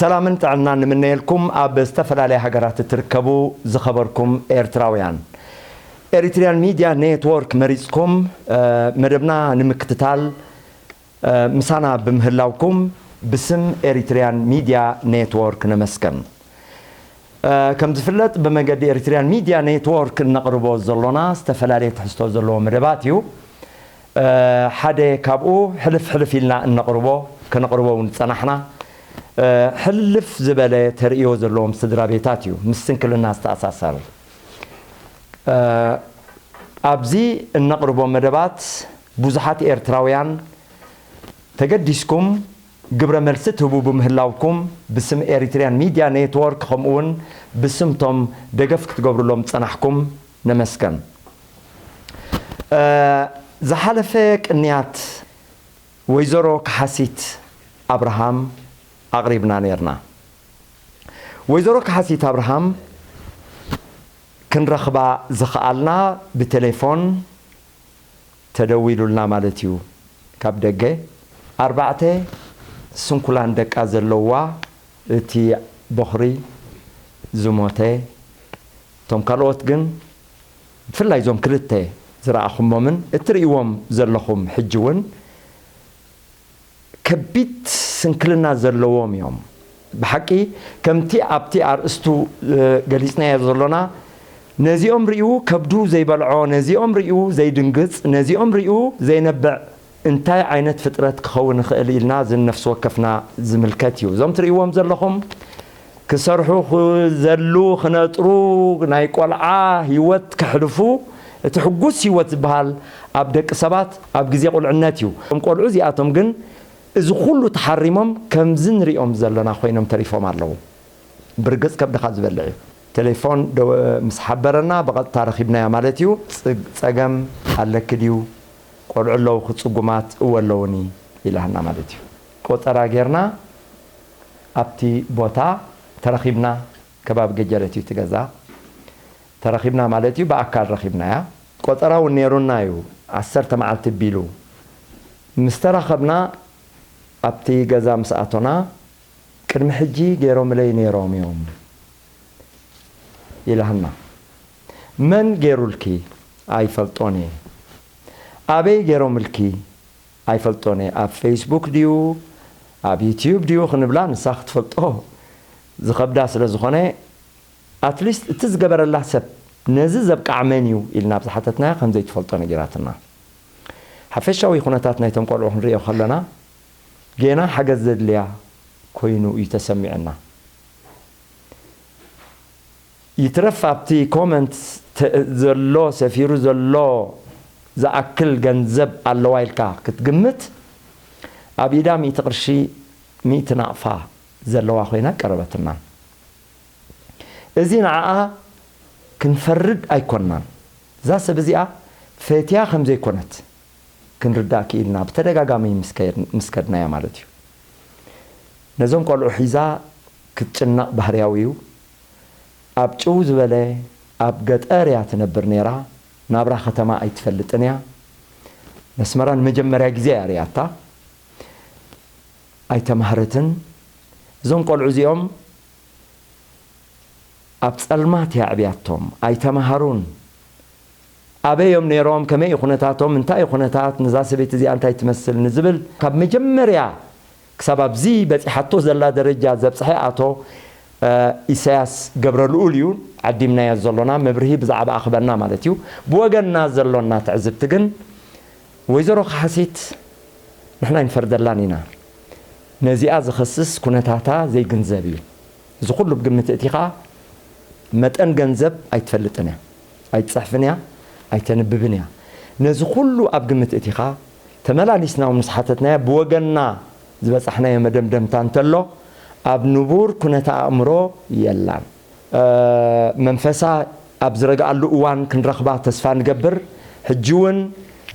ሰላምን ጥዕናን ንምነየልኩም፣ ኣብ ዝተፈላለያ ሃገራት እትርከቡ ዝኸበርኩም ኤርትራውያን። ኤሪትሪያን ሚድያ ኔትወርክ መሪጽኩም፣ እ፣ መደብና ንምክትታል፣ እ፣ ምሳና ብምህላውኩም ብስም ኤሪትሪያን ሚድያ ኔትወርክ ነመስገን። እ፣ ከም ዝፍለጥ፣ ብመገዲ ኤሪትሪያን ሚድያ ኔትወርክ እነቕርቦ ዘሎና ዝተፈላለየ ትሕዝቶ ዘለዎ መደባት እዩ። እ፣ ሓደ ካብኡ ሕልፍ ሕልፍ ኢልና እነቕርቦ፣ ከነቕርቦ እውን ዝጸናሕና፣ እ፣ ሕልፍ ዝበለ ተርእዮ ዘለዎም ስድራ ቤታት እዩ፣ ምስ ስንክልና ዝተኣሳሰር። እ፣ ኣብዚ እነቕርቦ መደባት ብዙሓት ኤርትራውያን ተገዲስኩም ግብረ መልሲ ትህቡ ብምህላውኩም ብስም ኤሪትሪያን ሚድያ ኔትወርክ ከምኡውን ብስምቶም ደገፍ ክትገብሩሎም ዝጸናሕኩም ነመስገን። እ፣ ዝሓለፈ ቅንያት ወይዘሮ ከሓሲት ኣብርሃም ኣቕሪብና ነርና። ወይዘሮ ከሓሲት ኣብርሃም ክንረኽባ ዝኸኣልና ብቴሌፎን ተደዊሉልና ማለት እዩ። ካብ ደገ ኣርባዕተ ስንኩላን ደቃ ዘለዋ፣ እቲ ቦኽሪ ዝሞተ፣ እቶም ካልኦት ግን፣ ብፍላይ እዞም ክልተ ዝረኣኹሞምን እትርእይዎም ዘለኹም ሕጂ እውን ከቢድ ስንክልና ዘለዎም እዮም። ብሓቂ ከምቲ ኣብቲ ኣርእስቱ፣ እ፣ ገሊጽናዮ ዘሎና፣ ነዚኦም ርእዩ ከብዱ ዘይበልዖ፣ ነዚኦም ርእዩ ዘይድንግጽ፣ ነዚኦም ርእዩ ዘይነብዕ እንታይ ዓይነት ፍጥረት ክኸውን ይኽእል ኢልና ዝነፍሲ ወከፍና ዝምልከት እዩ። እዞም ትርእይዎም ዘለኹም ክሰርሑ፣ ክዘሉ፣ ክነጥሩ፣ ናይ ቆልዓ ህይወት ከሕልፉ፣ እቲ ሕጉስ ህይወት ዝበሃል ኣብ ደቂ ሰባት ኣብ ግዜ ቁልዕነት እዩ። እቶም ቆልዑ እዚኣቶም ግን እዚ ኩሉ ተሓሪሞም ከምዚ ንሪኦም ዘለና ኮይኖም ተሪፎም ኣለዉ። ብርግጽ ከብድኻ ዝበልዕ እዩ። ቴሌፎን ደወ-፣ ምስ ሓበረና ብቐጥታ ረኺብናያ ማለት እዩ። ጽግ-፣ ጸገም ኣለኪ ድዩ? ቆልዑ ኣለውኺ ጽጉማት? እወ ኣለዉኒ ኢላህና ማለት እዩ። ቆጸራ ጌርና ኣብቲ ቦታ ተረኺብና። ከባቢ ገጀረት እዩ እቲ ገዛ። ተረኺብና ማለት እዩ፣ ብኣካል ረኺብናያ። ቆጸራ እውን ነይሩና እዩ፣ ዓሰርተ መዓልቲ ቢሉ። ምስ ተራኸብና ኣብቲ ገዛ ምስ ኣቶና፣ ቅድሚ ሕጂ ገይሮምለይ ነይሮም እዮም ኢላህና። መን ገይሩልኪ? ኣይፈልጦን እየ። ኣበይ ገይሮምልኪ? ኣይፈልጦን እየ። ኣብ ፌስቡክ ድዩ ኣብ ዩትዩብ ድዩ ክንብላ ንሳ ክትፈልጦ ዝኸብዳ ስለ ዝኾነ፣ ኣትሊስት እቲ ዝገበረላ ሰብ ነዚ ዘብቅዓ መን እዩ ኢልና ኣብ ዝሓተትናያ ከም ዘይትፈልጦ ነጊራትና። ሓፈሻዊ ኩነታት ናይቶም ቆልዑ ክንርእዮ ከለና ጌና ሓገዝ ዘድልያ ኮይኑ እዩ ተሰሚዑና። ይትረፍ ኣብቲ ኮመንት ተ-፣ ዘሎ ሰፊሩ ዘሎ ዝኣክል ገንዘብ ኣለዋ ኢልካ ክትግምት፣ ኣብ ኢዳ ሚእቲ ቅርሺ፣ ሚእቲ ናቕፋ ዘለዋ ኮይና ቀረበትና። እዚ ንዓኣ ክንፈርድ ኣይኮንናን። እዛ ሰብ እዚኣ ፈትያ ከም ዘይኮነት ክንርዳእ ክኢልና ብተደጋጋሚ ምስ ከየድ-፣ ምስ ከድናያ ማለት እዩ። ነዞም ቆልዑ ሒዛ ክትጭነቕ ባህርያዊ እዩ። ኣብ ጭው ዝበለ ኣብ ገጠር እያ ትነብር ነይራ። ናብራ ከተማ ኣይትፈልጥን እያ። ነስመራ ንመጀመርያ ግዜ እያ ርእያታ። ኣይተማህረትን። እዞም ቆልዑ እዚኦም ኣብ ጸልማት እያ ኣዕብያቶም። ኣይተማሃሩን። ኣበይ እዮም ነይሮም? ከመይ እዩ ኩነታቶም? እንታይ እዩ ኩነታት? ነዛ ሰበይቲ እዚኣ እንታይ ትመስል? ንዝብል ካብ መጀመርያ ክሳብ ኣብዚ በጺሓቶ ዘላ ደረጃ ዘብጽሐ ኣቶ፣ እ፣ ኢሳያስ ገብረልኡል እዩ። ዓዲምናዮ ዘሎና መብርሂ ብዛዕባኣ ክበና ማለት እዩ። ብወገንና ዘሎና ትዕዝብቲ ግን፣ ወይዘሮ ካሕሲት ንሕና ኣይንፈርደላን ኢና። ነዚኣ ዝኸስስ ኩነታታ ዘይግንዘብ እዩ። እዚ ኩሉ ብግምት እቲኻ መጠን ገንዘብ ኣይትፈልጥን እያ። ኣይትጽሕፍን እያ፣ ኣይተንብብን እያ። ነዚ ኩሉ ኣብ ግምት እቲኻ ተመላሊስና እውን ምስ ሓተትናያ ብወገንና ዝበጻሕናዮ መደምደምታ እንተሎ ኣብ ንቡር ኩነተ ኣእምሮ የላን። እ፣ መንፈሳ ኣብ ዝረግኣሉ እዋን ክንረኽባ ተስፋ ንገብር። ሕጂ እውን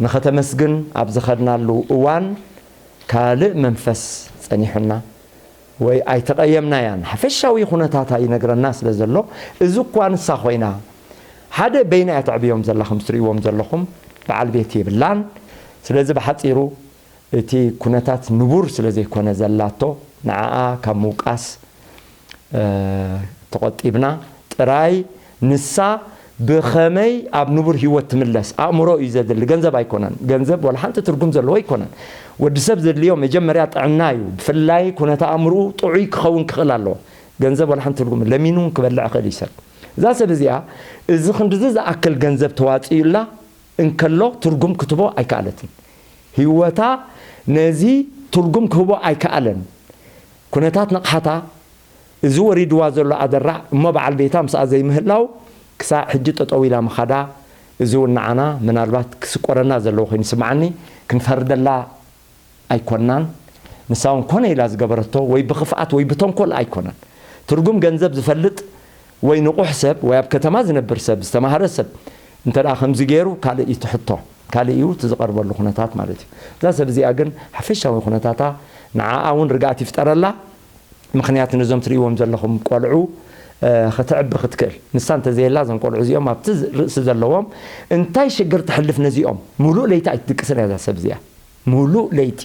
ንኸተመስግን ኣብ ዝኸድናሉ እዋን ካልእ መንፈስ ጸኒሑና ወይ ኣይተቐየምናያን። ሓፈሻዊ ኩነታታ ይነግረና ስለ ዘሎ፣ እዚ እኳ ንሳ ኮይና፣ ሓደ በይና እያ ተዕብዮም ዘላ፣ ከም ትርእይዎም ዘለኹም በዓል ቤት የብላን። ስለዚ ብሓጺሩ እቲ ኩነታት ንቡር ስለ ዘይኮነ ዘላቶ፣ ንዓኣ ካብ ምውቃስ ተቖጢብና ጥራይ ንሳ ብኸመይ ኣብ ንቡር ህይወት ትምለስ ኣእምሮ እዩ ዘድሊ፣ ገንዘብ ኣይኮነን። ገንዘብ ዋላ ሓንቲ ትርጉም ዘለዎ ኣይኮነን። ወዲ ሰብ ዘድልዮ መጀመርያ ጥዕና እዩ። ብፍላይ ኩነተ ኣእምርኡ ጥዑይ ክኸውን ክኽእል ኣለዎ። ገንዘብ ዋላ ሓንቲ ትርጉም፣ ለሚኑ እውን ክበልዕ ይኽእል እዩ ሰብ። እዛ ሰብ እዚኣ እዚ ክንድዚ ዝኣክል ገንዘብ ተዋፂኡላ እንከሎ ትርጉም ክትቦ ኣይከኣለትን። ህይወታ ነዚ ትርጉም ክህቦ ኣይከኣለን። ኩነታት ንቕሓታ፣ እዚ ወሪድዋ ዘሎ ኣደራዕ እሞ በዓል ቤታ ምስኣ ዘይምህላው ክሳዕ ሕጂ ጠጠው ኢላ ምኻዳ፣ እዚ እውን ንዓና ምናልባት ክስቆረና ዘለዎ ኮይኑ ይስምዓኒ። ክንፈርደላ ኣይኮናን። ንሳ እውን ኮነ ኢላ ዝገበረቶ ወይ ብኽፍኣት ወይ ብተንኮል ኣይኮነን። ትርጉም ገንዘብ ዝፈልጥ ወይ ንቑሕ ሰብ ወይ ኣብ ከተማ ዝነብር ሰብ፣ ዝተማህረ ሰብ እንተ ደኣ ከምዚ ገይሩ ካልእ እዩ እቲ ሕቶ፣ ካልእ እዩ እቲ ዝቐርበሉ ኩነታት ማለት እዩ። እዛ ሰብ እዚኣ ግን ሓፈሻዊ ኩነታታ ንዓኣ እውን ርግኣት ይፍጠረላ። ምኽንያት ነዞም ትርእይዎም ዘለኹም ቆልዑ እ፣ ክትዕቢ ክትክእል። ንሳ እንተዘየላ እዞም ቆልዑ እዚኦም ኣብቲ ዝ-፣ ርእሲ ዘለዎም እንታይ ሽግር ተሕልፍ ነዚኦም? ሙሉእ ለይቲ ኣይትድቅስን እያ እዛ ሰብ እዚኣ። ሙሉእ ለይቲ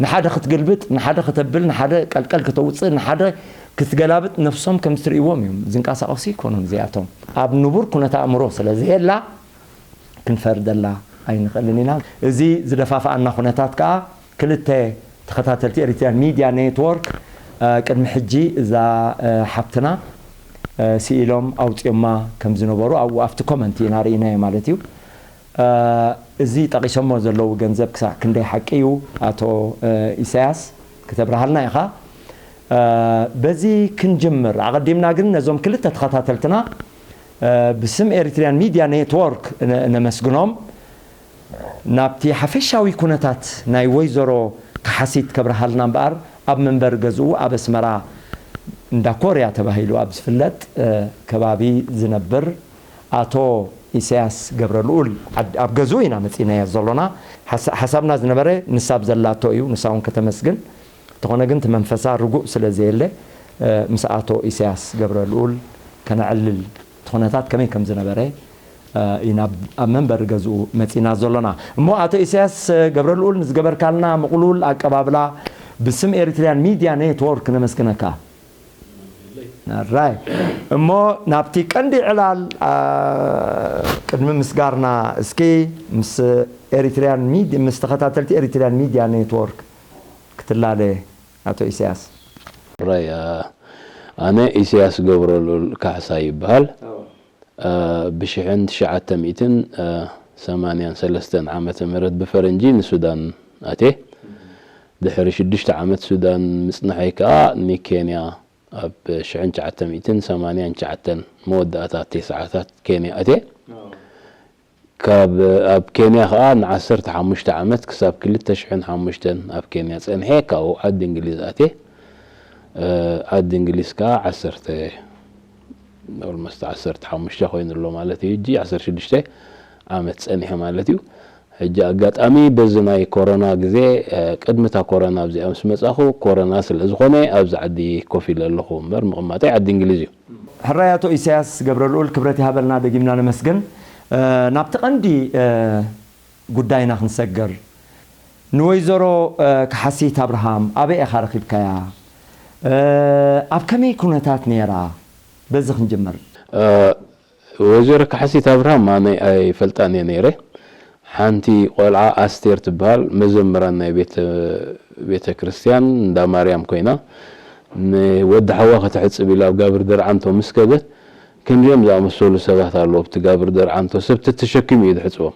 ንሓደ ክትግልብጥ፣ ንሓደ ከተብል፣ ንሓደ ቀልቀል ከተውፅእ፣ ንሓደ ክትገላብጥ ነፍሶም ከም ትርእይዎም እዮም። ዝንቀሳቐሱ ይኮኑን እዚኣቶም። ኣብ ንቡር ኩነተ ኣእምሮ ስለ ዘየላ ክንፈርደላ ኣይንኽእልን ኢና። እዚ ዝደፋፍኣና ኩነታት ከኣ ክልተ ተኸታተልቲ ኤሪትሪያን ሚድያ ኔትወርክ፣ እ፣ ቅድሚ ሕጂ እዛ፣ እ፣ ሓብትና፣ እ፣ ስኢሎም ኣውጺኦማ ከም ዝነበሩ ኣብኡ ኣብቲ ኮመንት ኢና ርኢናዮ ማለት እዩ። እ፣ እዚ ጠቒሶሞ ዘለዉ ገንዘብ ክሳዕ ክንደይ ሓቂ እዩ ኣቶ፣ እ፣ ኢሳያስ? ክተብርሃልና ኢኻ። እ፣ በዚ ክንጅምር ኣቐዲምና ግን ነዞም ክልተ ተኸታተልትና፣ እ፣ ብስም ኤሪትሪያን ሚድያ ኔትወርክ ነ-፣ ነመስግኖም። ናብቲ ሓፈሻዊ ኩነታት ናይ ወይዘሮ ካሓሲት ከብርሃልና እምበኣር፣ ኣብ መንበሪ ገዝኡ ኣብ ኣስመራ እንዳ ኮርያ ተባሂሉ ኣብ ዝፍለጥ፣ እ፣ ከባቢ ዝነብር ኣቶ ኢሳያስ ገብረልኡል ዓድ-፣ ኣብ ገዝኡ ኢና መጺእናዮ ዘሎና። ሓሳ-፣ ሓሳብና ዝነበረ ንሳ ኣብ ዘላቶ እዩ፣ ንሳ እውን ከተመስግን። እንተኾነ ግን እቲ መንፈሳ ርጉእ ስለ ዘየለ፣ እ፣ ምስ ኣቶ ኢሳያስ ገብረልኡል ከነዕልል እቲ ኩነታት ከመይ ከም ዝነበረ፣ እ፣ ኢና ኣብ መንበሪ ገዝኡ መጺና ዘሎና። እሞ ኣቶ ኢሳያስ ገብረልኡል ንዝገበርካልና ምቕሉል ኣቀባብላ ብስም ኤሪትሪያን ሚድያ ኔትወርክ ነመስግነካ። ራይ እሞ ናብቲ ቀንዲ ዕላል፣ እ፣ ቅድሚ ምስጋርና እስኪ ምስ ኤሪትሪያን ሚድ-፣ ምስ ተኸታተልቲ ኤሪትሪያን ሚድያ ኔትወርክ ክትላለ ኣቶ ኢሳያስ። ራይ፣ እ፣ ኣነ ኢሳያስ ገብረልኡል ካሕሳ ይበሃል። እ፣ ብሽሕን ትሽዓተ ሚእትን ሰማንያን ሰለስተን ዓመተ ምህረት ብፈረንጂ ንሱዳን ኣትየ። ድሕሪ ሽዱሽተ ዓመት ሱዳን ምጽንሐይ ከኣ ንኬንያ፣ ኣብ ሽሕን ትሽዓተ ሚእትን ሰማንያን ትሽዓተን መወዳእታ ተስዓታት ኬንያ ኣትየ። ካብ፣ ኣብ ኬንያ ከኣ ንዓሰርተ ሓሙሽተ ዓመት ክሳብ ክልተ ሽሕን ሓሙሽተን ኣብ ኬንያ ጸንሐ፣ ካብኡ ዓዲ እንግሊዝ ኣትየ። እ፣ ዓዲ እንግሊዝ ከኣ ዓሰርተ፣ ኦልሞስት ዓሰርተ ሓሙሽተ ኮይኑ ኣሎ ማለት እዩ። ሕጂ ዓሰርተ ሽዱሽተ ዓመት ጸኒሐ ማለት እዩ። ሕጂ ኣጋጣሚ በዚ ናይ ኮሮና ግዜ፣ እ፣ ቅድሚ እታ ኮሮና ኣብዚኣ ምስ መጻኹ፣ ኮሮና ስለ ዝኾነ ኣብዚ ዓዲ ኮፍ ኢለ ኣለኹ እምበር ምቕማጠይ ዓዲ እንግሊዝ እዩ። ሕራይ ኣቶ ኢሳያስ ገብረልኡል፣ ክብረት ይሃበልና፣ ደጊምና ነመስግን። እ፣ ናብቲ ቀንዲ፣ እ፣ ጉዳይና ክንሰግር፣ ንወይዘሮ፣ እ፣ ካሓሲት ኣብርሃም ኣበይ ኢኻ ረኺብካያ? እ፣ ኣብ ከመይ ኩነታት ነይራ? በዚ ክንጅምር። እ፣ ወይዘሮ ካሕሲት ኣብርሃም ኣነ ኣይፈልጣን እየ ነይረ። ሓንቲ ቆልዓ ኣስቴር ትበሃል፣ መዘምራን ናይ ቤተ፣ ቤተ ክርስቲያን እንዳ ማርያም ኮይና፣ ንወዲ ሓዋ ከተሕጽብ ኢላ ኣብ ጋብር ደርዓንቶ ምስ ከደት፣ ክንድኦም ዝኣመሰሉ ሰባት ኣለዉ። ኣብቲ ጋብር ደርዓንቶ ሰብ ተተሸኪሙ እዩ ዝሕጽቦም።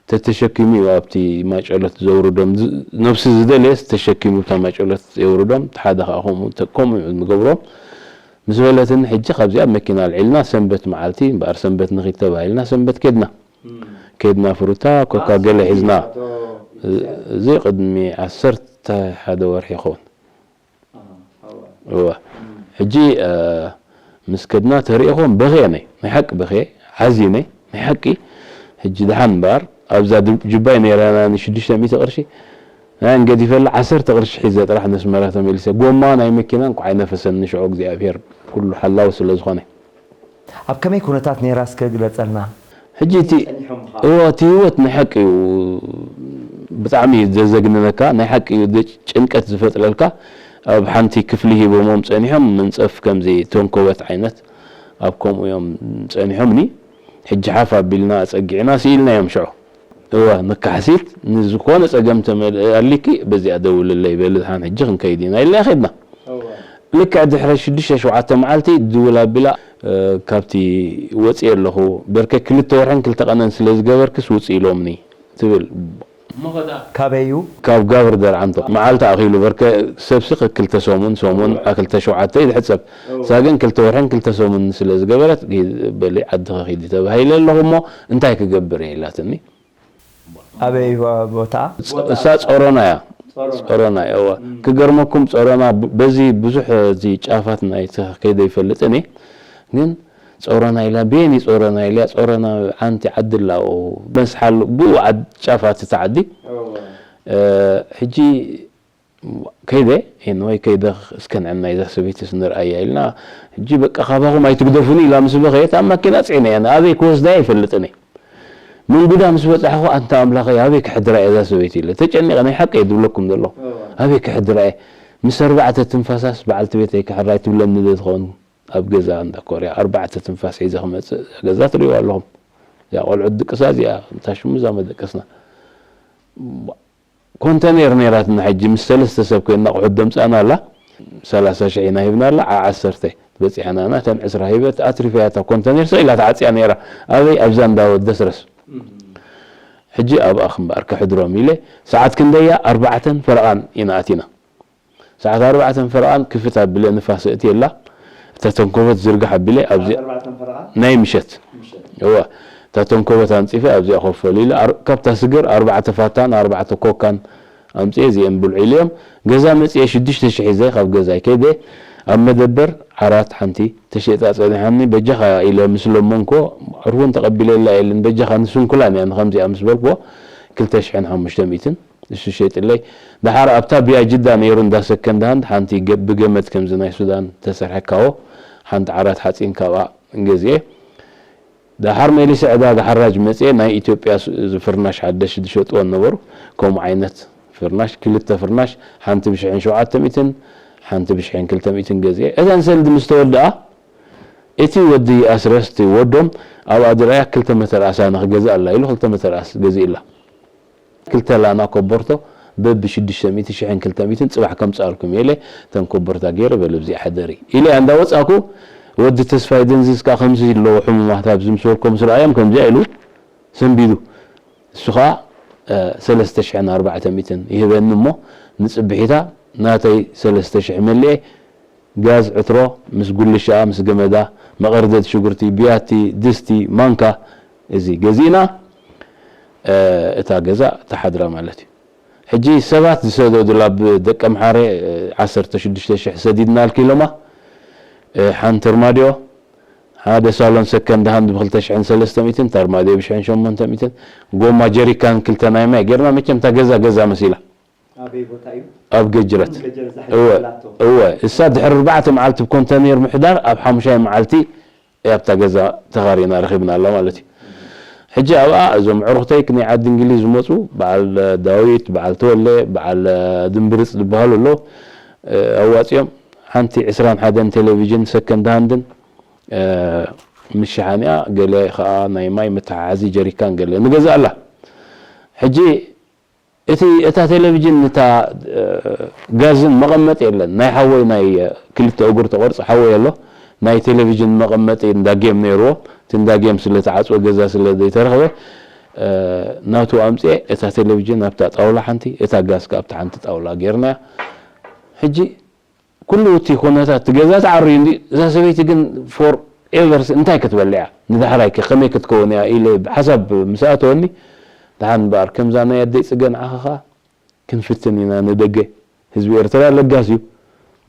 ተተሸኪሙ እዩ ኣብቲ ማጨሎት ዘውርዶም። ዝ-፣ ነብሲ ዝደለየስ ተሸኪሙ ኣብታ ማጨሎት የውርዶም። እቲ ሓደ ከኣ ከምኡ ተ-፣ ከምኡ እዩ ዝገብሮም። ምስ በለትኒ፣ ሕጂ ካብዚኣ መኪና ኣልዒልና ሰንበት መዓልቲ፣ እምበኣር ሰንበት ንኺድ ተባሂልና ሰንበት ኬድና። ኬድና ፍሩታ፣ ኮካ ገለ ሒዝና። እዚ ቅድሚ ዓሰርተ ሓደ ወርሒ ይኸውን። እዋ። ሕጂ፣ እ፣ ምስ ከድና ተሪእኹም በኽየ ነይ። ናይ ሓቂ በኽየ፣ ሓዚነ፣ ናይ ሓቂ። ሕጂ ደሓን እምበኣር፣ ኣብዛ ድ-፣ ጅባይ ነይራና ንሽዱሽተ ሚእቲ ቅርሺ፣ ናይ እንገዲፈላ ዓሰርተ ቅርሺ ሒዘ ጥራሕ ነስመራ ተመሊሰ። ጎማ ናይ መኪና እንኳዕ ኣይነፈሰኒ ሽዑ፣ እግዚኣብሔር ኩሉ ሓላው ስለ ዝኾነ። ኣብ ከመይ ኩነታት ነይራ እስከ ግለጸልና? ሕጂ እቲ፣ ጸኒሖም ምዃኑ። እዎ፣ እቲ ህይወት ናይ ሓቂ እዩ። ብጣዕሚ እዩ ዘዘግንነካ፣ ናይ ሓቂ እዩ ጭንቀት ዝፈጥረልካ። ኣብ ሓንቲ ክፍሊ ሂቦሞም ጸኒሖም፣ ምንጸፍ ከምዚ ተንኮበት ዓይነት ኣብ ከምኡ እዮም ጸኒሖምኒ። ሕጂ ሓፍ ኣቢልና ኣጸጊዕና ስኢልናዮም ሽዑ። እወ፣ ንካሕሲት ንዝኾነ ጸገም ተመል-፣ ኣሊኪ በዚኣ ደውልለይ በሊ፣ ድሓን ሕጂ ክንከይድ ኢና ኢልና ከድና። ልክዕ ድሕሪ ሽዱሽተ ሸውዓተ መዓልቲ ድውል ኣቢላ፣ እ፣ ካብቲ ወጺኤ ኣለኹ፣ በርከ ክልተ ወርሕን ክልተ ቀነን ስለ ዝገበርክስ ውጽእ ኢሎምኒ ትብል። ካበይ እዩ? ካብ ጋብር ደርዓንቶ። መዓልቲ ኣኺሉ በርከ ሰብሲ ክልተ ሰሙን፣ ሰሙን፣ አ፣ ክልተ ሸውዓተ ይድሕጸብ። እሳ ግን ክልተ ወርሕን ክልተ ሰሙን ስለ ዝገበረት፣ በሊ ዓድኺ ኺዲ ተባሂለ ኣለኹ እሞ እንታይ ክገብር እየ ኢላትኒ። ኣበይ ቦ-፣ ቦታ? ጸ-፣ እሳ ጾሮና እያ። ጾሮና። ጾሮና እያ፣ እዋ። እም። ክገርመኩም ጾሮና ብ-፣ በዚ ብዙሕ እቲ ጫፋት ናይቲ ከይደ ይፈልጥን እየ። ግን ጾሮና ኢላ፣ ቤኒ ጾሮና ኢላ፣ ጾሮና ዓንቲ ዓዲ ኣላ፣ ኦ፣ መስሓል ብኡ ዓድ-፣ ጫፋት እቲ ዓዲ። እዋ። እ፣ ሕጂ ከይደ፣ ኤንወይ ከይደ እስከ ንዕና እዛ ሰበይትስ ንርኣያ ኢልና፣ ሕጂ በቃ ካባኹም ኣይትግደፉኒ ኢላ ምስ በኸየት ኣብ ማኪና ጽዒነያ፣ ኣበይ ክወስዳ ኣይፈልጥን እየ። መንጉዳ ምስ በጻሕኹ፣ ኣንታ ኣምላኸይ፣ ኣበይ ክሕድራ እየ እዛ ሰበይቲ ኢለ ተጨኒቐ፣ ናይ ሓቂ እየ ዝብለኩም ዘለኹ። እዋ። ኣበይ ክሕድራ እየ? ምስ ኣርባዕተ ትንፋሳስ በዓልቲ ቤተይ ክሕራ ኣይትብለኒ ዶ ትኸውን? ኣብ ገዛ እንዳ ኮርያ ኣርባዕተ ትንፋስ ሒዘ ክመጽእ፣ እዛ ገዛ ትርእይዋ ኣለኹም። እዚኣ ቆልዑት ድቅሳ እዚኣ፣ እንታይ ሽሙ እዛ መደቀስና። ኮንተኔር ነይራትና፣ ሕጂ ምስ ሰለስተ ሰብ ኮይና ኣቑሑት ደምጻና ኣላ። ሰላሳ ሽሕ ኢና ሂብና ኣላ፣ ዓ-፣ ዓሰርተ በጺሓና ኣና፣ እተን ዕስራ ሂበ ኣትሪፈያ፣ እታ ኮንተኔር ስቕ ኢላ ተዓጽያ ነይራ። ኣበይ? ኣብዛ እንዳ ወዲ ኣስረስ። እም። ሕጂ ኣብኣ እምበኣር ከሕድሮም ኢለ፣ ሰዓት ክንደያ? ኣርባዕተን ፈረቓን ኢና ኣቲና። ሰዓት ኣርባዕተን ፈረቓን ክፍት ኣቢለ ንፋስ እእትየላ፣ እታ ተንኮበት ዝርግሕ ኣቢለ ኣብዚ ሰዓት ኣርባዕተን ፈረቓን? ናይ ምሸት። ምሸት። እወ። እታ ተንኮበት ኣንጺፈ ኣብዚኣ ኮፍ በሉ ኢለ፣ ኣር-፣ ካብታ ስግር ኣርባዕተ ፋታን ኣርባዕተ ኮካን ኣምጽኤ፣ እዚኤን ብልዑ ኢለዮም። ገዛ መጽኤ ሽዱሽተ ሽሕ ሒዘ ካብ ገዛይ ከይደ፣ ኣብ መደበር ዓራት ሓንቲ ተሸይጣ ጸኒሓኒ፣ በጃኻ ኢለ ምስ ለመንኮ፣ ዕርቡን ተቐቢለላ የለን፣ በጃኻ ንስንኩላን እያ ንኸምዚኣ ምስ በልክዎ፣ ክልተ ሽሕን ሓሙሽተ ሚእትን እሱ ሸይጥለይ። ደሓር ኣብታ ብያ ጅዳ ነይሩ እንዳ ሰከንድ ሃንድ ሓንቲ ገ-፣ ብገመድ ከምዚ ናይ ሱዳን ተሰርሐ ካዎ ሓንቲ ዓራት ሓጺን ካብኣ ገዝኤ። ደሓር መሊሰ ዕዳጋ ሓራጅ መጽኤ ናይ ኢትዮጵያ ስ-፣ እዚ ፍርናሽ ሓደሽ ዝሸጥዎ ነበሩ። ከምኡ ዓይነት ፍርናሽ፣ ክልተ ፍርናሽ፣ ሓንቲ ብሽሕን ሸውዓተ ሚእትን፣ ሓንቲ ብሽሕን ክልተ ሚእትን ገዝኤ። እተን ሰልዲ ምስ ተወድኣ፣ እቲ ወዲ ኣስረስ፣ እቲ ወዶም፣ ኣብኣ ድረያ ክልተ መተርኣስ ኣነ ክገዝእ ኣላ ኢሉ ክልተ መተርኣስ ገዚእላ። ክልተ ላና ኮቦርቶ በቢ ሽዱሽተ ሚእቲ ሽሕን ክልተ ሚእትን ጽባሕ ከምጽኣልኩም ኢለ፣ እተን ኮቦርታ ገይረ በለ፣ "ኣብዚኣ ሕደሪ" ኢለ እንዳወጻኩ፣ ወዲ ተስፋይ ደንዝዝ ከኣ ከምዚ ኣለዉ ሕሙማት ኣብዚ ምስ በልኮ ምስ ረኣዮም ከምዚኣ ኢሉ ሰንቢዱ። እሱ ከኣ፣ እ፣ ሰለስተ ሽሕን ኣርባዕተ ሚእትን ይህበኒ እሞ፣ ንጽብሒታ ናተይ ሰለስተ ሽሕ መሊኤ፣ ጋዝ ዕትሮ ምስ ጉልሻ፣ ምስ ገመዳ፣ መቐርደድ ሽጉርቲ፣ ብያቲ፣ ድስቲ፣ ማንካ፣ እዚ ገዚእና፣ እ፣ እታ ገዛ ተሓድራ ማለት እዩ። ሕጂ ሰባት ዝሰደዱላ ብደቀምሓረ፣ እ፣ ዓሰርተ ሽዱሽተ ሽሕ ሰዲድናልኪ ኢሎማ። እ፣ ሓንቲ ኣርማድዮ፣ ሓደ ሳሎን ሰከንድ ሃንድ ብክልተ ሽሕን ሰለስተ ሚእትን፣ እታ ኣርማድዮ ብሽሕን ሸሞንተ ሚእትን፣ ጎማ ጀሪካን ክልተ ናይ ማይ ጌርና፣ መቸም እታ ገዛ ገዛ መሲላ። ኣበይ ቦታ እዩ? ኣብ ገጅረት። ገጀር ዛሕሊ እወ፣ ዘላቶ። እወ። እሳ ድሕሪ ኣርባዕተ መዓልቲ ብኮንተኔር ምሕዳር ኣብ ሓሙሻይ መዓልቲ ኣብታ ገዛ ተኻሪና ረኺብናላ ማለት እዩ። ሕጂ ኣብኣ እዞም ኣዕሩኽተይ ናይ ዓዲ እንግሊዝ ዝመጹ፣ በዓል ዳዊት፣ በዓል ተወለ፣ በዓል ድምብርጽ ዝበሃሉ ኣለዉ። እ፣ ኣዋጺኦም ሓንቲ ዕስራን ሓደን ቴሌቪዥን ሰከንድ ሃንድን፣ እ፣ ምሸሓኒኣ ገለ ኸኣ ናይ ማይ መተሓሓዚ ጀሪካን ገለ ንገዝኣላ። ሕጂ እቲ፣ እታ ቴሌቪዥን፣ እታ፣ እ፣ ጋዝን መቐመጢ የለን። ናይ ሓወይ፣ ናይ፣ እ፣ ክልተ እግሩ ተቖርጸ ሓወይ ኣሎ። ናይ ቴሌቪዥን መቐመጢ እንዳ ጌም ነይርዎ። እቲ እንዳ ጌም ስለ ተዓጽወ፣ ገዛ ስለ ዘይተረኽበ፣ እ፣ ናቱ ኣምጽኤ፣ እታ ቴሌቪዥን ኣብታ ጣውላ ሓንቲ፣ እታ ጋዝ ከኣ ኣብታ ሓንቲ ጣውላ ጌርናያ። ሕጂ ኩሉ እቲ ኩነታት እቲ ገዛ ተዓርዩ እንዲ፣ እዛ ሰበይቲ ግን ፎር ኤቨርስ እንታይ ክትበልዕ እያ? ንዳሕራይ ከ ከመይ ክትከውን እያ? ኢለ ብሓሳብ ምስ ኣተወኒ፣ ደሓን እምበኣር ከምዛ ናይ ኣደይ ጽገ ንዓኻ ኸኣ ክንፍትን ኢና ንደገ። ህዝቢ ኤርትራ ለጋስ እዩ፣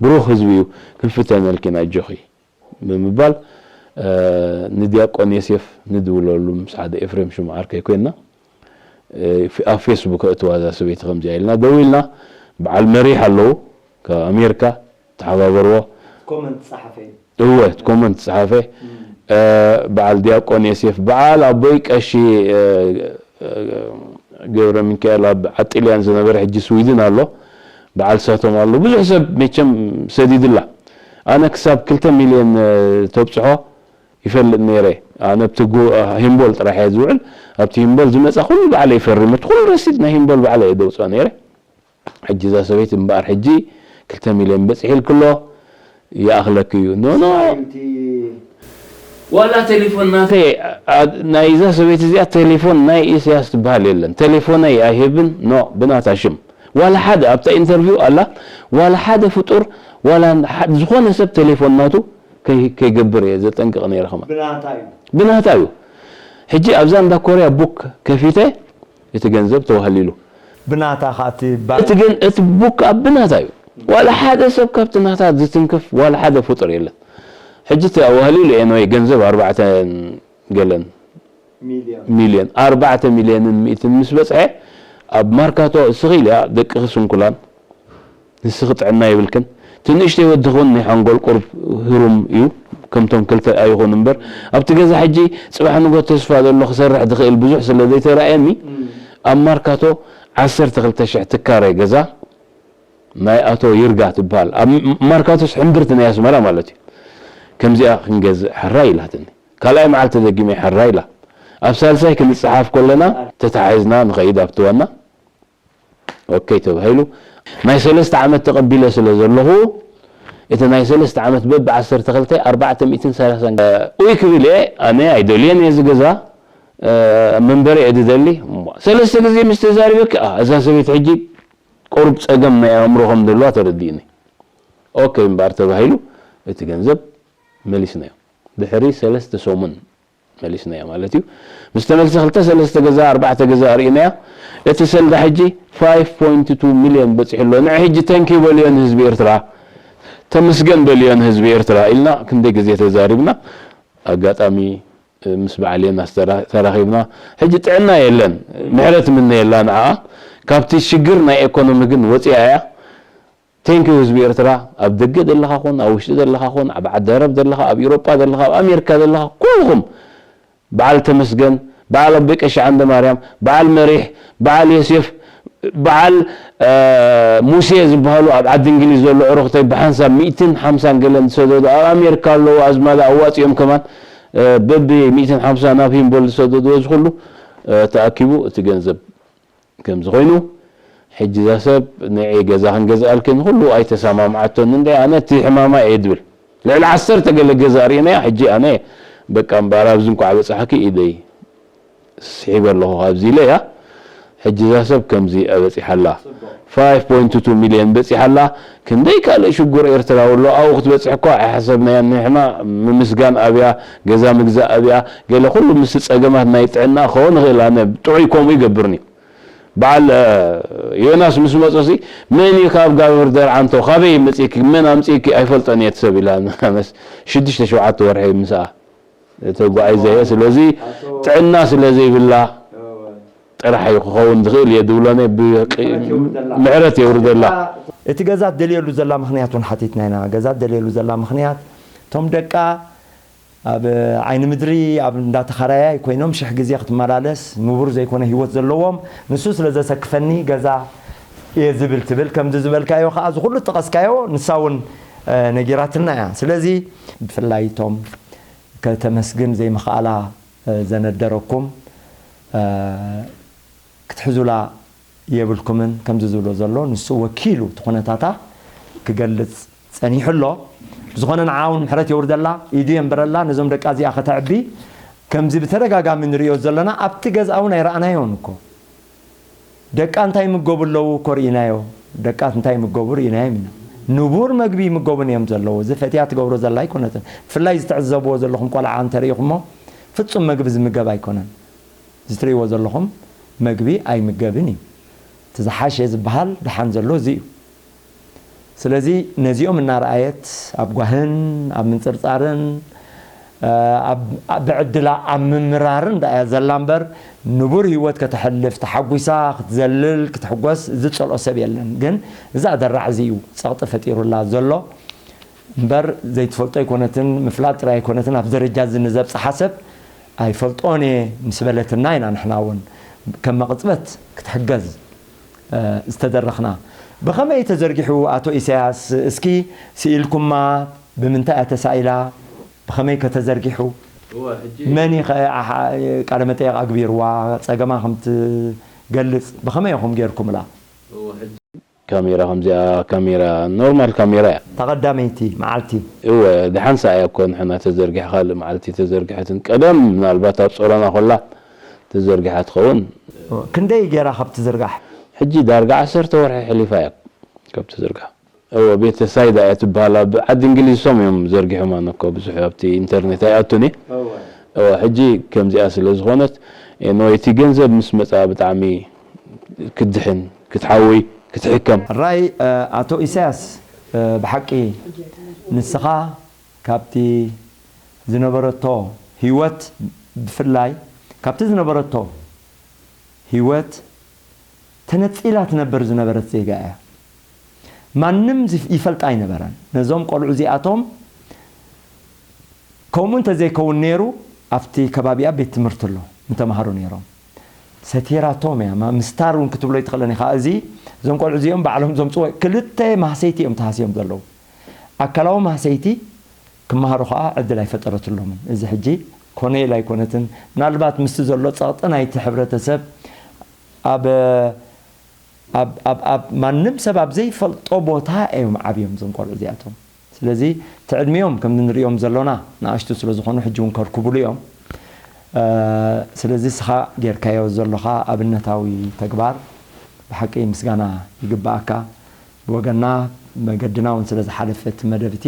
ብሩኽ ህዝቢ እዩ፣ ክንፍተነልኪ ኢና ኣጆኺ ብምባል፣ እ፣ ንዲያቆን ዮሴፍ ንድውለሉ ምስ ሓደ ኤፍሬም ሽሙ ዓርከይ ኮይንና፣ እ፣ ፍ-፣ ኣብ ፌስቡክ እእትዋ እዛ ሰበይቲ ከምዚኣ ኢልና ደዊልና፣ በዓል መሪሕ ኣለዉ ካብ ኣሜሪካ ተሓባበርዎ። ኮመንት ጸሓፈ እዩ። እወ፣ እቲ ኮመንት ጸሓፈ። እም። እ፣ በዓል ዲያቆን ዮሴፍ፣ በዓል ኣቦይ ቀሺ፣ እ፣ እ፣ ገብረ ሚካኤል ኣብ ዓጢልያን ዝነበረ ሕጂ ስዊድን ኣሎ። በዓል ሳቶም ኣሎ። ብዙሕ ሰብ መቸም ሰዲድላ። ኣነ ክሳብ ክልተ ሚልዮን፣ እ፣ ተብጽሖ ይፈልጥ ነይረ። ኣነ ኣብቲ ጎ-፣ ሂምቦል ጥራሕ እየ ዝውዕል። ኣብቲ ሂምቦል ዝመጻ ኩሉ ባዕለ ይፈርም። እቲ ኩሉ ረሲድ ናይ ሂምቦል ባዕለ እየ ደውጽኦ ነይረ። ሕጂ እዛ ሰበይቲ እምበኣር ሕጂ ክልተ ሚልዮን በጺሑ ኢልክሎ ይኣኽለኪ እዩ። ኖ፣ ኖ። ዋላ ቴሌፎን ናተይ፣ ኣ-፣ ናይዛ ሰበይቲ እዚኣ ቴሌፎን ናይ ኢሳያስ ትበሃል የለን። ቴሌፎነይ ኣይህብን፣ ኖ፣ ብናታ ሽም። ዋላ ሓደ ኣብታ ኢንተርቪው ኣላ፣ ዋላ ሓደ ፍጡር፣ ዋላ ሓ-፣ ዝኾነ ሰብ ቴሌፎን ናቱ ከይ-፣ ከይገብር እየ ዘጠንቅቕ ነይረ ከማን። ብናታ እዩ። ብናታ እዩ። ሕጂ ኣብዛ እንዳ ኮርያ ቡክ ከፊተ እቲ ገንዘብ ተዋህሊሉ። ብናታ ኸኣ እቲ ባ- እቲ ግን እቲ ቡክ ኣብ ብናታ እዩ። ዋላ ሓደ ሰብ ካብቲ ናታ ዝትንክፍ ዋላ ሓደ ፍጡር የለን። ሕጂ ተዋህሊሉ ኤንወይ ገንዘብ ኣርባዕተ ገለን ሚልዮን። ሚልዮን፣ ኣርባዕተ ሚልዮንን ሚእትን ምስ በጽሐ ኣብ ማርካቶ እስኺ ኢልያ ደቅኺ ስንኩላን ንስኺ ጥዕና የብልክን። እቲ ንእሽተይ ወድኺ እውን ናይ ሓንጎል ቁሩብ ህሩም እዩ። ከምቶም ክልተ ኣይኹን እምበር፣ ኣብቲ ገዛ ሕጂ ጽባሕ ንጎ ተስፋ ዘሎ ክሰርሕ ዝኽእል ብዙሕ ስለ ዘይተራእየኒ፣ እም። ኣብ ማርካቶ ዓሰርተ ክልተ ሽሕ ትካረ ገዛ ናይ ኣቶ ይርጋ ትበሃል። ኣብ ም-፣ ማርካቶስ ሕምብርቲ ናይ ኣስመራ ማለት እዩ። ከምዚኣ ክንገዝእ ሕራይ ኢላትኒ። ካልኣይ መዓልቲ ደጊመ ሕራይ ኢላ። ኣብ ሳልሳይ ክንጸሓፍ ከለና ተታሒዝና ንኸይድ ኣብቲ ዋና። ኦኬ ተባሂሉ። ናይ ሰለስተ ዓመት ተቐቢለ ስለ ዘለኹ፣ እቲ ናይ ሰለስተ ዓመት በብ ዓሰርተ ክልተ ኣርባዕተ ሚእትን ሰላሳን ኡይ ክብል እየ። ኣነ ኣይደልዮን እየ እዚ ገዛ፣ እ፣ መንበሪ እየ ዝደሊ። እሞ ሰለስተ ግዜ ምስ ተዛሪበኪ፣ ኣ፣ እዛ ሰበይቲ ሕጂ ቁሩብ ጸገም ናይ ኣእምሮ ከም ዘለዋ ተረዲእኒ። ኦኬ እምበኣር ተባሂሉ፣ እቲ ገንዘብ መሊስናዮ። ድሕሪ ሰለስተ ሰሙን መሊስናያ ማለት እዩ። ምስ ተመልሰ ክልተ ሰለስተ ገዛ፣ ኣርባዕተ ገዛ ኣርእናያ። እቲ ሰልዳ ሕጂ ፋይቭ ፖይንት ቱ ሚልዮን በጺሑ ኣሎ። ንዒ ሕጂ ተንኪ በልዮ ንህዝቢ ኤርትራ፣ ተመስገን በልዮ ንህዝቢ ኤርትራ ኢልና ክንደይ ግዜ ተዛሪብና። ኣጋጣሚ፣ እ፣ ምስ በዓል ዮናስ ተራ-፣ ተራኺብና። ሕጂ ጥዕና የለን፣ ምሕረት ምነየላ ንዓኣ። ካብቲ ሽግር ናይ ኤኮኖሚ ግን ወጺኣ እያ። ቴንኪዩ ህዝቢ ኤርትራ፣ ኣብ ደገ ዘለኻ ኹን፣ ኣብ ውሽጢ ዘለኻ ኹን፣ ኣብ ዓዲ ኣረብ ዘለኻ፣ ኣብ ኤውሮጳ ዘለኻ፣ ኣብ ኣሜሪካ ዘለኻ፣ ኩልኹም፣ በዓል ተመስገን፣ በዓል ኣቦይ ቀሺ ዓንደ ማርያም፣ በዓል መሪሕ፣ በዓል ዮሴፍ፣ በዓል፣ እ፣ ሙሴ ዝበሃሉ ኣብ ዓዲ እንግሊዝ ዘሎ ዕሩኽተይ ብሓንሳብ ሚእትን ሓምሳን ገለን ዝሰደዱ፣ ኣብ ኣሜሪካ ኣለዉ ኣዝማዳ ኣዋጺኦም ከማን፣ እ፣ በቢ ሚእትን ሓምሳ ናብ ሂምቦል ዝሰደዱ፣ እዚ ኩሉ፣ እ፣ ተኣኪቡ እቲ ገንዘብ ከምዚ ኮይኑ፣ ሕጂ እዛ ሰብ ንዒ ገዛ ክንገዝኣልኪ ንኹሉ ኣይተሰማምዓቶን እንደ ኣነ እቲ ሕማማ እየ ድብል። ልዕሊ ዓሰርተ ገለ ገዛ ርእናያ፣ ሕጂ ኣነ በቃ እምበኣር ኣብዚ እንኳዕ በጻሕኪ ኢደይ ስሒበ ኣለኹ ካብዚ ኢለ እያ። ሕጂ እዛ ሰብ ከምዚ ኣበጺሓ ኣላ። ጽቡቕ። ፋይቭ ፖይንት ቱ ሚልዮን በጺሓ ኣላ። ክንደይ ካልእ ሽጉር ኤርትራዊ ኣሎ፣ ኣብኡ ክትበጽሕ እኳ ኣይሓሰብናያን ንሕና። ምምስጋን ኣብያ፣ ገዛ ምግዛእ ኣብያ፣ ገለ ኩሉ ምስ ጸገማት ናይ ጥዕና ክኸውን ይኽእል፣ ኣነ ጥዑይ ከምኡ ይገብርኒ። በዓል፣ እ፣ ዮናስ ምስ መጾሲ፣ "መን እዩ ካብ ጋብር ደርዓንቶ? ካበይ መጺእኪ? መን ኣምጺእኪ? ኣይፈልጦን እየ እቲ ሰብ" ኢላ። ኣነስ ሽዱሽተ ሸውዓተ ወርሒ ምስኣ ተጓዒዘ እየ። ስለዚ ጥዕና ስለ ዘይብላ ጥራሕ እዩ ክኸውን ዝኽእል እየ ዝብሎ፣ ነ-፣ ብ-፣ ምሕረት የውርደላ። ምሕረት የውርደላ። እቲ ገዛ ትደልየሉ ዘላ ምኽንያት እውን ሓቲትና ኢና። ገዛ ትደልየሉ ዘላ ምኽንያት፣ እቶም ደቃ ኣብ ዓይኒ ምድሪ ኣብ እንዳተኻራያይ ኮይኖም ሽሕ ግዜ ክትመላለስ ንቡር ዘይኮነ ህይወት ዘለዎም፣ ንሱ ስለ ዘሰክፈኒ ገዛ እየ ዝብል ትብል። ከምዚ ዝበልካዮ ከኣ፣ እዚ ኩሉ ዝጠቐስካዮ ንሳ እውን፣ እ፣ ነጊራትና እያ። ስለዚ ብፍላይ እቶም ከተመስግን ዘይምኽኣላ፣ እ፣ ዘነደረኩም፣ እ፣ ክትሕዙላ የብልኩምን። ከምዚ ዝብሎ ዘሎ ንሱ ወኪሉ እቲ ኩነታታ ክገልጽ ጸኒሑ ኣሎ። ብዝኾነ ንዓ እውን ምሕረት የውርደላ፣ ኢዱ የንብረላ፣ ነዞም ደቃ እዚኣ ከተዕቢ። ከምዚ ብተደጋጋሚ ንርእዮ ዘለና ኣብቲ ገዛ እውን ኣይረኣናዮን እኮ። ደቃ እንታይ ይምገቡ ኣለዉ እኮ ርኢናዮ። ደቃ እንታይ ይምገቡ ርኢናዮም ኢና። ንቡር መግቢ ይምገቡን እዮም ዘለዉ። እዚ ፈትያ ትገብሮ ዘላ ኣይኮነትን። ብፍላይ እዚ ትዕዘብዎ ዘለኹም ቆልዓ እንተሪኢኹሞ፣ ፍጹም መግቢ ዝምገብ ኣይኮነን። እዚ ትርእይዎ ዘለኹም መግቢ ኣይምገብን እዩ። እቲ ዝሓሸ ዝበሃል ደሓን ዘሎ እዚ እዩ። ስለዚ ነዚኦም እናረኣየት ኣብ ጓህን ኣብ ምንጽርጻርን፣ እ፣ ኣብ፣ ኣብ ብዕድላ ኣብ ምምራርን ደኣ እያ ዘላ እምበር፣ ንቡር ህይወት ከተሕልፍ፣ ተሓጒሳ ክትዘልል፣ ክትሕጎስ ዝጸልኦ ሰብ የለን። ግን እዛ ደራዕ እዚ እዩ ጸቕጢ ፈጢሩላ ዘሎ እምበር፣ ዘይትፈልጦ ኣይኮነትን፣ ምፍላጥ ጥራይ ኣይኮነትን። ኣብ ደረጃ እዚ ንዘብጽሓ ሰብ ኣይፈልጦን እየ ምስ በለትና ኢና ንሕና እውን ከም መቕጽበት ክትሕገዝ፣ እ፣ ዝተደረኽና። ብኸመይ ተዘርጊሑ ኣቶ ኢሳያስ? እስኪ ስኢልኩማ፣ ብምንታይ እያ ተሳኢላ? ብኸመይ ከ ተዘርጊሑ? መን እዩ ከ ኣሓ-፣ ቃለ መጠየቕ ኣግቢርዋ? ጸገማ ከም ትገልጽ ብኸመይ ኢኹም ጌርኩምላ? ካሜራ ከምዚኣ ካሜራ ኖርማል ካሜራ እያ። ተቐዳመይቲ መዓልቲ። እወ፣ ደሓን ሰኣ እያ እኮ ንሕና ተዘርጊሓ፣ ካልእ መዓልቲ ተዘርጊሐትን ቀደም ምናልባት ኣብ ጾሮና ኮላ ተዘርጊሓ ትኸውን። ክንደይ ገይራ ካብ ትዝርጋሕ? ሕጂ ዳርጋ ዓሰርተ ወርሒ ሕሊፋ እያ ካብ ትዝርጋሕ። እወ፣ ቤተ ሳይዳ እያ ትበሃል። ኣብ ዓዲ እንግሊዝ ሶም እዮም ዘርጊሖማ ነኮ፣ ብዙሕ ኣብቲ ኢንተርኔት ኣይኣቱን እየ። እወ፣ ሕጂ ከምዚኣ ስለ ዝኾነት፣ ኤንወይ፣ እቲ ገንዘብ ምስ መጻ ብጣዕሚ ክትድሕን፣ ክትሓዊ፣ ክትሕከም። ሕራይ ኣቶ ኢሳያስ፣ ብሓቂ ንስኻ ካብቲ ዝነበረቶ ህይወት፣ ብፍላይ ካብቲ ዝነበረቶ ህይወት ተነጺላ ትነብር ዝነበረት ዜጋ እያ። ማንም ዝፍ-፣ ይፈልጣ ኣይነበረን። ነዞም ቆልዑ እዚኣቶም ከምኡ እንተዘይከውን ነይሩ፣ ኣብቲ ከባቢኣ ቤት ትምህርቲ ኣሎ፣ ንተምሃሮ ነይሮም። ሰቲራቶም እያ፣ ማ-፣ ምስታር እውን ክትብሎ ይትኽእለን ኢኻ። እዚ፣ እዞም ቆልዑ እዚኦም ባዕሎም ዘምጽዎ፣ ክልተ ማህሰይቲ እዮም ተሃስዮም ዘለዉ። ኣካላዊ ማህሰይቲ ክመሃሩ ኸኣ ዕድል ኣይፈጠረትሎምን። እዚ ሕጂ ኮነ ኢላ ኣይኮነትን። ምናልባት ምስቲ ዘሎ ጸቕጢ ናይቲ ሕብረተሰብ ኣብ፣ ኣብ፣ ኣብ፣ ኣብ ማንም ሰብ ኣብ ዘይፈልጦ ቦታ እዮም ዓብዮም እዞም ቆልዑ እዚኣቶም። ስለዚ እቲ ዕድሚኦም ከም ንሪኦም ዘሎና ንኣሽቱ ስለ ዝኾኑ ሕጂ እውን ከርክቡሉ እዮም። እ፣ ስለዚ እስኻ ጌርካዮ ዘሎኻ ኣብነታዊ ተግባር ብሓቂ ምስጋና ይግብኣካ። ብወገንና መገድና እውን ስለ ዝሓለፈ እቲ መደብ እቲ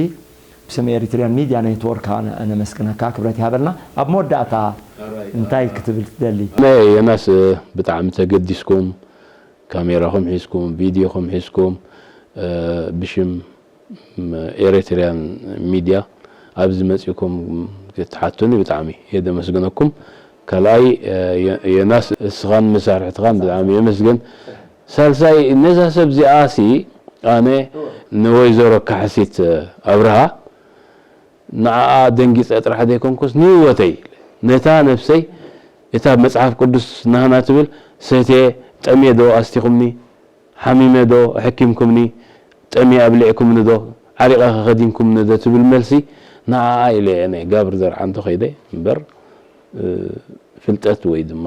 ብስም ኤሪትሪያን ሚድያ ኔትወርክ ከኣ ነመስግነካ፣ ክብረት ይሃበልና። ኣብ መወዳእታ እንታይ ክትብል ትደሊ? ኣነ ዮናስ ብጣዕሚ ተገዲስኩም ካሜራኹም ሒዝኩም ቪድዮኹም ሒዝኩም ብሽም ኤሪትሪያን ሚድያ ኣብዚ መጺእኩም ክትሓቱኒ ብጣዕሚ እየ ደመስግነኩም። ካልኣይ ዮናስ እስኻን መሳርሕትኻን ብጣዕሚ የመስግን። ሳልሳይ ነዛ ሰብ እዚኣ ሲ ኣነ ንወይዘሮ ካሕሲት ኣብርሃ ንዓኣ ደንጊጸ ጥራሕ ዘይኮንኩስ ንህይወተይ ነታ ነብሰይ እታ መጽሓፍ ቅዱስ ናህና ትብል ሰትየ ጠምየ ዶ ኣስቲኹምኒ ሓሚመ ዶ ኣሐኪምኩምኒ ጠምየ ኣብሊዕኩምኒ ዶ ዓሪቐ ከኸዲንኩምኒ ዶ ትብል መልሲ ንዓኣ ኢለ እየ ኣነ ጋብር ዘርዓ እንተ ኸይደ እምበር ፍልጠት ወይ ድማ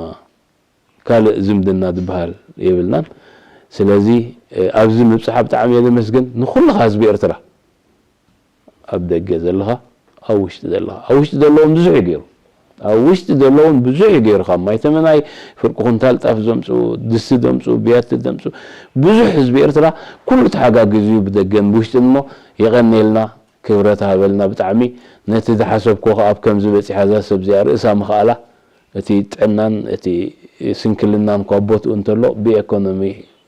ካልእ ዝምድና ዝበሃል የብልናን። ስለዚ ኣብዚ ምብፅሓ ብጣዕሚ እየ ዘመስግን ንኹልኻ ህዝቢ ኤርትራ፣ ኣብ ደገ ዘለኻ፣ ኣብ ውሽጢ ዘለኻ። ኣብ ውሽጢ ዘለዎም ብዙሕ እዩ ገይሩ፣ ኣብ ውሽጢ ዘለዎም ብዙሕ እዩ ገይሩ። ካብ ማይ ተመናይ ፍርቂ ኩንታል ጣፍ ዘምፅኡ፣ ድስቲ ዘምፅኡ፣ ብያቲ ዘምፅኡ ብዙሕ ህዝቢ ኤርትራ ኩሉ ተሓጋጊዙ እዩ ብደገን ብውሽጥን እሞ የቐንየልና። ክብረት ሃበልና ብጣዕሚ። ነቲ ዝሓሰብክዎ ከኣ ኣብ ከምዚ በጺሓ እዛ ሰብ እዚኣ ርእሳ ምኽኣላ፣ እቲ ጥዕናን እቲ ስንክልናን እኳ ኣብ ቦትኡ እንተሎ ብኤኮኖሚ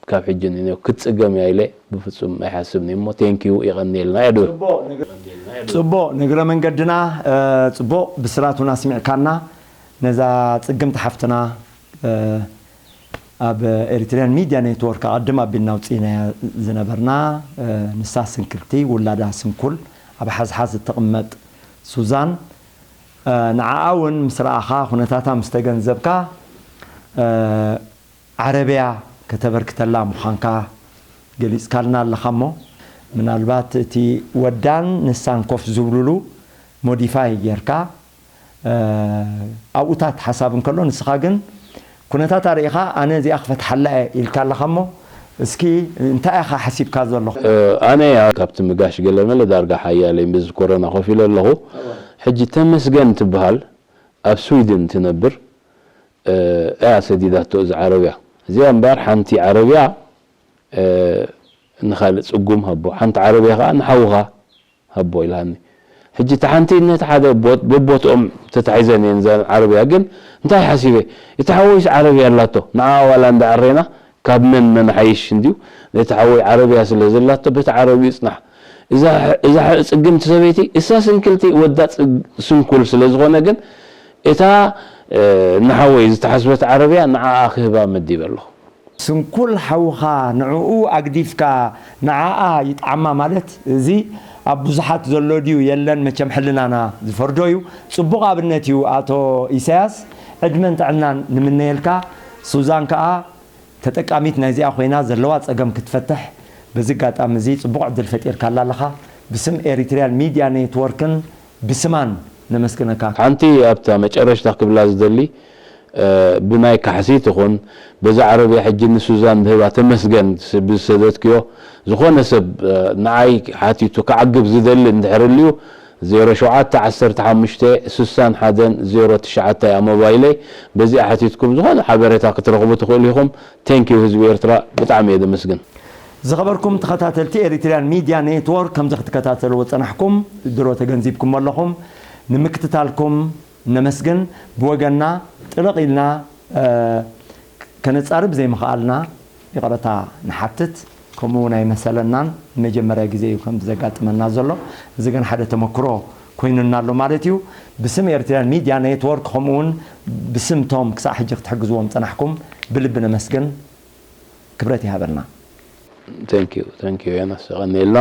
ካብ ሕጂ ንኔው ክትጽገም እያ ኢለ ብፍጹም ኣይሓስብን እየ እሞ ቴንኪዩ የቐንየልና እየ ድብል። ጽቡቕ ንግረ መንገድና ጽቡቕ ብስራት እውን ኣስሚዕካና ነዛ ጽግምቲ ሓፍትና ኣብ ኤሪትሪያን ሚድያ ኔትወርክ ኣቐድም ኣቢልና ኣውፂእናያ ዝነበርና ንሳ ስንክልቲ ውላዳ ስንኩል ኣብ ሓዝሓዝ እትቕመጥ ሱዛን ንዓኣ እውን ምስ ረኣኻ ኩነታታ ምስ ተገንዘብካ ዓረብያ ከተበርክተላ ምዃንካ ገሊፅካልና ኣለኻ እሞ ምናልባት እቲ ወዳን ንሳን ኮፍ ዝብሉሉ ሞዲፋይ ጌርካ ኣብኡታት ሓሳብ እንከሎ ንስኻ ግን ኩነታት ኣርኢኻ ኣነ እዚኣ ክፈትሓላ እየ ኢልካ ኣለኻ እሞ እስኪ እንታይ ኢኻ ሓሲብካ ዘለኹ? ኣነ ካብቲ ምጋሽ ገለመለ ዳርጋ ሓያለይ ምስ ኮሮና ኮፍ ኢለ ኣለኹ። ሕጂ ተመስገን ትበሃል ኣብ ስዊድን ትነብር እያ ሰዲዳቶ እዚ ዓረብያ። እዚኣ እምበኣር ሓንቲ ዓረብያ ንኻልእ ጽጉም ሃቦ፣ ሓንቲ ዓረብያ ከኣ ንሓውኻ ሃቦ ኢልሃኒ። ሕጂ እታ ሓንቲ ነቲ ሓደ ቦት- በቦትኦም ተታሒዘን እየን እዘን ዓረብያ። ግን እንታይ ሓሲበ፣ እቲ ሓወይስ ዓረብያ ኣላቶ፣ ንዓኣ ዋላ እንዳኣረይና ካብ መን መን ሓይሽ እንድዩ፣ ነቲ ሓወይ ዓረብያ ስለ ዘላቶ በቲ ዓረብዩ ይጽናሕ። እዛ እዛ ጽግምቲ ሰበይቲ እሳ ስንክልቲ ወዳ ጽግ- ስንኩል ስለ ዝኾነ ግን እታ ንሓወይ ዝተሓስበት ዓረብያ ንዓኣ ክህባ መዲበ ኣለኹ። ስንኩል ሓውኻ ንዕኡ ኣግዲፍካ ንዓኣ ይጥዓማ ማለት እዚ ኣብ ብዙሓት ዘሎ ድዩ የለን መቸም ሕልናና ዝፈርዶ እዩ። ጽቡቕ ኣብነት እዩ ኣቶ ኢሳያስ ዕድመን ጥዕናን ንምነየልካ። ሱዛን ከኣ ተጠቃሚት ናይዚኣ ኮይና ዘለዋ ጸገም ክትፈትሕ በዚ ኣጋጣሚ እዚ ጽቡቕ ዕድል ፈጢርካላ ኣለኻ። ብስም ኤሪትሪያን ሚድያ ኔትወርክን ብስማን ነመስግነካ። ሓንቲ ኣብታ መጨረሽታ ክብላ ዝደሊ ብናይ ካሕሲ ትኹን በዛ ዓረብያ ሕጂ ንሱዛን ዝህባ ተመስገን ብዝሰደትክዮ ዝኾነ ሰብ ንዓይ ሓቲቱ ክዓግብ ዝደሊ እንድሕር ልዩ ዜሮ ሸውዓተ ዓሰርተ ሓሙሽተ ስሳን ሓደን ዜሮ ትሽዓተ እያ ሞባይለይ። በዚኣ ሓቲትኩም ዝኾነ ሓበሬታ ክትረኽቡ ትኽእሉ ኢኹም። Thank you ህዝቢ ኤርትራ ብጣዕሚ እየ ደመስግን። ዝኸበርኩም ተኸታተልቲ ኤሪትሪያን ሚድያ ኔትወርክ ከምዚ ክትከታተልዎ ጸናሕኩም ድሮ ተገንዚብኩም ኣለኹም። ንምክትታልኩም ነመስግን። ብወገንና ጥልቕ ኢልና ከነጻርብ ዘይምኽኣልና ይቕረታ ንሓትት። ከምኡ እውን ኣይመሰለናን። ንመጀመርያ ግዜ እዩ ከምዚ ዘጋጥመና ዘሎ። እዚ ግን ሓደ ተመክሮ ኮይኑና ኣሎ ማለት እዩ። ብስም ኤርትሪያን ሚድያ ኔትወርክ ከምኡ እውን ብስም ቶም ክሳዕ ሕጂ ክትሕግዝዎም ጸናሕኩም ብልቢ ነመስግን። ክብረት ይሃበልና። Thank you, thank you ዮናስ፣ የቐንየልና።